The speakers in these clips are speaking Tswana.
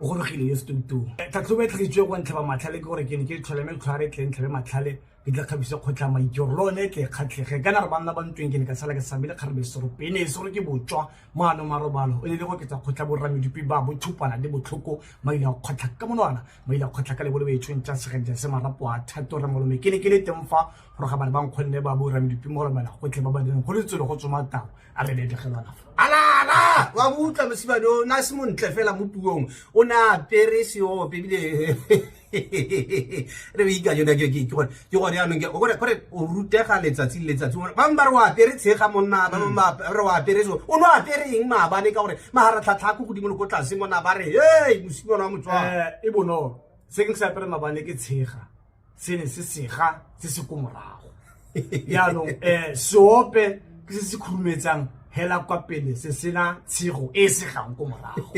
O gorogile yo setoutou. Tlhatlhobo e tlhagisitswe kwa ntlhaba matlhale ke gore ke ne ke tlhole metlhware e tleng tlhabe matlhale ke tla kgabise kgotlha maitse gore le one e tle e kgatlhege. Kana re banna ba ntweng ke ne ka sala ke samile kgarebe serope e ne e se gore ke botswa maano marobalo e ne le go oketsa kgotlha borramedupi ba bothupana le botlhoko maile a kgotlha ka monwana maile a kgotlha ka lebolo betshong tša segenja se marapo a thato re malome ke ne ke le teng fa gore ga bana ba nkgonne ba borramedupi mo go lomela gotlhe ba ba direng go le tswele go tsoma tao a re lebegelwana fa. Alala wa mo utlwa mosimane o ne a se montle fela mo puong o ne a apere seope ebile re be ikanyo ke gone yaanong gore o rutega letsatsi le letsatsi ba bangwe ba re o apere tshega monna ba bangwe ba re o apere so o ne o apere eng maabane ka gore magaratlhatlha ko godimo le ko tlase mona ba re hey mosimane wa Motswana. E bonolo se ke se apere maabane ke tshega se ne se sega se se ko morago jaanong seope ke se se khurumetsang hela kwa pele se sena tshego e segang ko morago.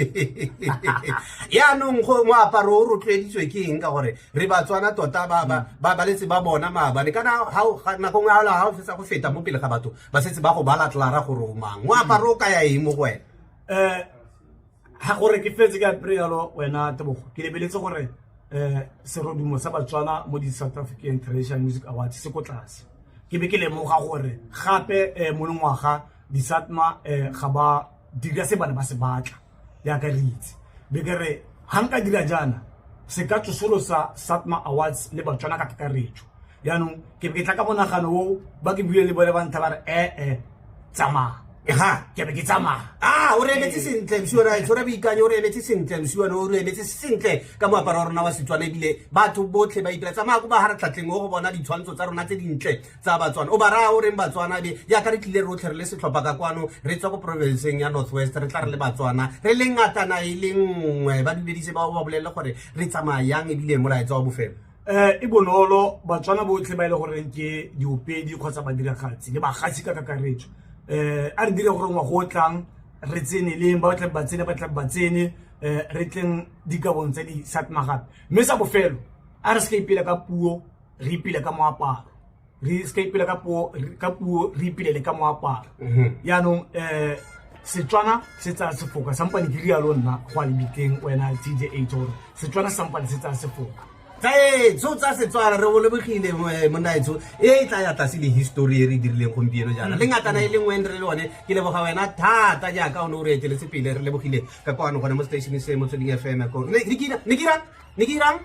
Yaanong go moaparo o rotloeditswe ke eng ka gore re Batswana tota ba letse ba bona maabane kana nako nngwe ga o fetsa go feta mo pele ga batho ba setse ba go bala tlara gore o mang moaparo o kaya eng mo go wena? Ga gore ke fetse ke apere yalo wena Tebogo ke lebeletse gore serodumo sa Batswana mo di South African Traditional Music Awards se ko tlase. Ke be ke lemoga gore gape monongwaga di-SATMA ga ba dira se bane ba se batla jaaka re itse. Be ke re ga nka dira jaana se ka tsosolosa SATMA Awards le Batswana ka kakaretso. Jaanong ke be ke tla ka monagano o ba ke buile le bone ba ntha ba re ee tsamaya. Ha ke be ke tsamaya. A o re emetse sentle mosiwana tshwara boikanyo o re emetse sentle mosiwana o re emetse sentle ka moaparo wa rona wa Setswana ebile batho botlhe ba ipela tsamaya ko bagaratlhatlheng o go bona ditshwantsho tsa rona tse dintle tsa Batswana o ba raya o reng Batswana be jaaka re tlile rotlhe re le setlhopha ka kwano re tswa ko provinceng ya North West re tla re le Batswana re le ngatana e le nngwe ba dumedise ba ba bolelele gore re tsamaya yang ebile molaetsa wa bofelo. E bonolo Batswana botlhe ba e le goreng ke diopedi kgotsa badiragatsi le bagatsi ka kakaretso a re dire gore ngwago o tlang re tseneleng ba tla ba tsene ba tla ba tsene re tleng dikabong tsa di-SATMA gape mme sa bofelo a re se ka ipela ka puo re ipele ka moaparo re se ka ipela ka puo re ipelele ka moaparo yaanong Setswana se tsaya sefoka sampane ke rialo nna go a lebitleng wena TJH gore Setswana sampane se tsaya sefoka. Tsaetso tsa Setswana re bolebogile monnaetso e tla ya tlase le history e re dirileng gompieno jaana le ngatana e le nngwe re le one ke leboga wena thata jaaka o ne o re eteletse pele re lebogile ka kwano gone mo station se Motsweding FM ko ne ke irang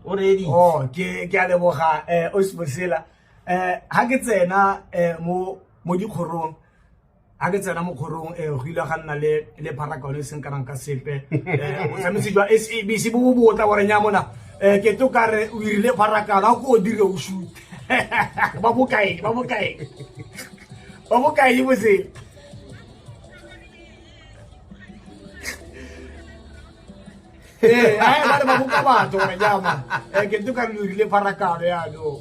o ready? Oh ke a leboga Osbosela ha ke tsena mo dikgorong ha ke tsena mo kgorong go ile ga nna le pharakano e seng kanang ka sepe botsamaisi jwa SABC bo bo botla gore nya mona ke to ka re o irile pharakano a ko o dire o shoot ba bokae bosele. Ba re ba boka batho gore jama ke to ka re o irile pharakano yaanong.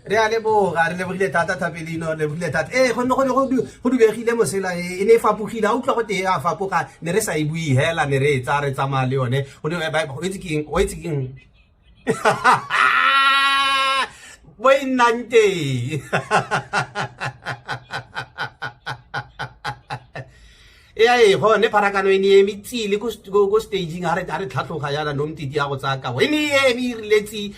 Re a leboga re lebogile thata Thapelino lebogile thata ee gonne go ne go dubegile mosela e ne e fapogile a utlwa go tee a fapoga ne re sa e bue hela ne re e tsaya re tsamaya le yone go ne o itse keng bo e nnang teng ee gone pharakano e ne e eme tsile ko stageng ga re tlhatlhoga yana nomtiti ya go tsaya kabo e ne e eme e rile tsi.